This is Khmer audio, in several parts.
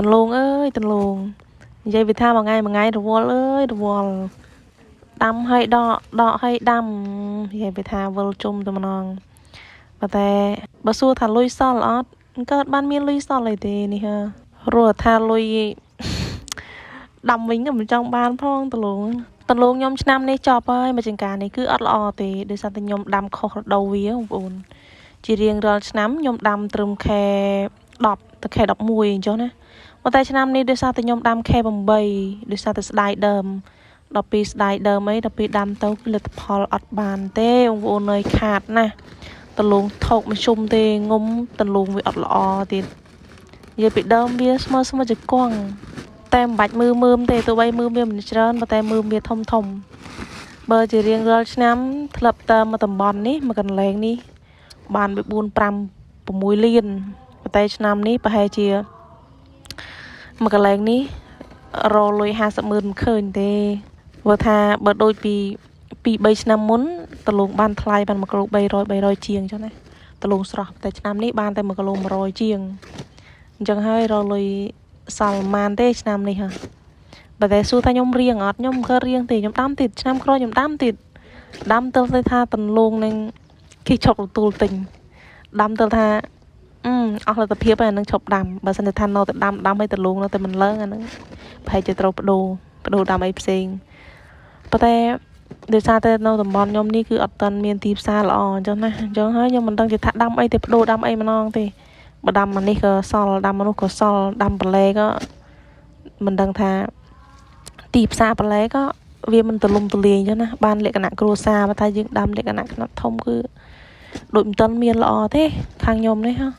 ដំឡូងអើយដំឡូងនិយាយវាថាមួយថ្ងៃមួយថ្ងៃរវល់អើយរវល់ដាំឲ្យដកដកឲ្យដាំនិយាយវាថាវិលជុំតែម្ដងប៉ុន្តែបើសួរថាលុយសល់អត់កើតបានមានលុយសល់អីទេនេះហឺរស់ថាលុយ ដាំវិញក៏មិនចង់បានផងដំឡូងដំឡូងខ្ញុំឆ្នាំនេះចប់ហើយមួយចង្ការនេះគឺអត់ល្អទេដោយសារតែខ្ញុំដាំខុសរដូវវាបងប្អូនជារៀងរាល់ឆ្នាំខ្ញុំដាំត្រឹមខែ10ទៅខែ11អញ្ចឹងណាប៉ុន្តែឆ្នាំនេះដោយសារតែខ្ញុំដាំខែ8ដោយសារតែស្ដាយដើមដល់ពេលស្ដាយដើមអីដល់ពេលដាំទៅគឺលទ្ធផលអត់បានទេបងប្អូនអើយខាតណាស់ដំឡូងថោកមធ្យមទេងុំដំឡូងវាអត់ល្អទៀតនិយាយពីដើមវាស្មើស្មើជាគង់ តែមិនបាច់មើលមើមទេទោះបីមើមវាមិនច្រើនប៉ុន្តែមើមវាធំធំបើជារៀងរាល់ឆ្នាំធ្លាប់តើមកតំបន់នេះមកកន្លែងនេះបានไป4 5 6លានប៉ុន្តែឆ្នាំនេះប្រហែលជាមកកន្លែងនេះរលុយ50ម៉ឺនមិនឃើញទេព្រោះថាបើដូចពី2 3ឆ្នាំមុនដំឡូងបានថ្លៃបាន1គីឡូ300 300ជាងអញ្ចឹងណាដំឡូងស្រស់តែឆ្នាំនេះបានតែ1គីឡូ100ជាងអញ្ចឹងហើយរលុយ សល់ប៉ុន្មានទេឆ្នាំនេះហ៎បើតែសួរថាខ្ញុំរៀងអត់ខ្ញុំមិនកើតរៀងទេខ្ញុំដាំទៀតឆ្នាំក្រោយខ្ញុំដាំទៀតដាំទៅទៅថាតន្លងនឹងគេឈប់ទទួលទិញដាំទៅថាអឺអស់លទ្ធភាពហើយអានឹងឈប់ដាំបើសិនជាថានៅតែដាំដាំឲ្យតលងនៅតែមិនឡើងអានឹងប្រហែលជាត្រូវបដូរបដូរដាំអីផ្សេងប៉ុន្តែដោយសារតែនៅតំបន់ខ្ញុំនេះគឺអត់ទាន់មានទីផ្សារល្អអញ្ចឹងណាអញ្ចឹងហើយខ្ញុំមិនដឹងជាថាដាំអីទេបដូរដាំអីម្ដងទេបើដាំអានេះក៏សល់ដាំអានោះក៏សល់ដាំបន្លែក៏មិនដឹងថាទីផ្សារបន្លែក៏វាមិនទលំទលាយអញ្ចឹងណាបានលក្ខណៈគ្រួសារបើថាយើងដាំលក្ខណៈខ្នាតធំគឺដូចមិនទាន់មានល្អទេខាងខ្ញុំនេះហ៎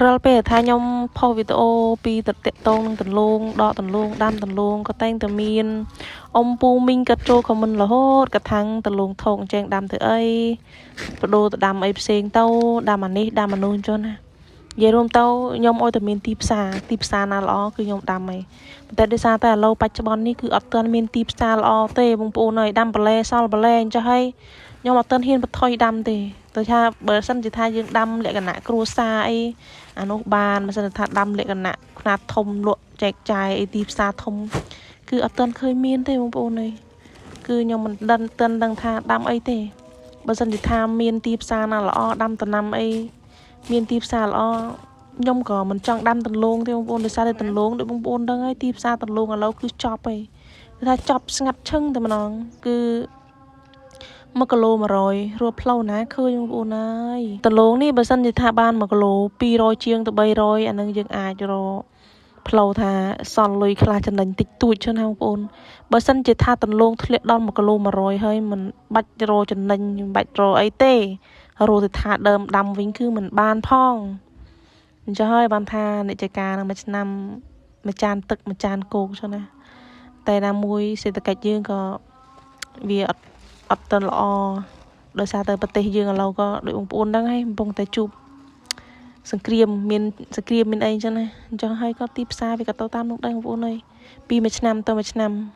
រាល់ពេលថាខ្ញុំផុសវីដេអូពីតតតងនឹងដំឡូងដកដំឡូងដាំដំឡូងក៏តែងតែមានអ៊ំពូមីងកាត់ចូល comment រហូតកថាំងដំឡូងថោកអញ្ចឹងដាំទៅអីបដូរទៅដាំអីផ្សេងទៅដាំអានេះដាំអានោះអញ្ចឹងណានិយាយរួមទៅខ្ញុំអោយតែមានទីផ្សារទីផ្សារណាល្អគឺខ្ញុំដាំហើយប៉ុន្តែដោយសារតែឥឡូវបច្ចុប្បន្ននេះគឺអត់ទាន់មានទីផ្សារល្អទេបងប្អូនអើយដាំបន្លែសល់បន្លែអញ្ចឹងហើយខ្ញុំអត់ទាន់ហ៊ានបន្ថយដាំទេទៅថាបើសិនជាថាយើងដាំលក្ខណៈគ្រួសារអីអានោះបានបើសិនជាថាដាំលក្ខណៈខ្នាតធំលក់ចែកចាយអីទីផ្សារធំគឺអត់ទាន់ឃើញមានទេបងប្អូនអើយគឺខ្ញុំមិនដឹងទាន់ដឹងថាដាំអីទេបើសិនជាថាមានទីផ្សារណាល្អដាំដំណាំអីមានទីផ្សារល្អខ្ញុំក៏មិនចង់ដាំដំឡូងទេបងប្អូនដោយសារតែដំឡូងដូចបងប្អូនដឹងហើយទីផ្សារដំឡូងឥឡូវគឺចប់ហើយគឺថាចប់ស្ងាត់ឈឹងតែម្ដងគឺ1គីឡូ100រួផ្លូវណាឃើញបងប្អូនហើយដំឡូងនេះបើសិនជាថាបាន1គីឡូ200ជាងទៅ300អានឹងយើងអាចរកផ្លូវថាសល់លុយខ្លះចំណេញតិចតួចចឹងណាបងប្អូនបើសិនជាថាដំឡូងធ្លាក់ដល់1គីឡូ100ហើយមិនបាច់រកចំណេញមិនបាច់រកអីទេរកទៅថាដើមដាំវិញគឺមិនបានផងអញ្ចឹងហើយបានថាអ្នកចការនឹងមួយឆ្នាំមួយចានទឹកមួយចានគោកចឹងណាតែណាមួយសេដ្ឋកិច្ចយើងក៏វាអត់អត់ទាន់ល្អដោយសារតែប្រទេសយើងឥឡូវក៏ដូចបងប្អូនដឹងហើយកំពុងតែជួបសង្គ្រាមមានសង្គ្រាមមានអីអញ្ចឹងណាអញ្ចឹងហើយក៏ទីផ្សារវាក៏ទៅតាមនោះដែរបងប្អូនអើយពីមួយឆ្នាំទៅមួយឆ្នាំ។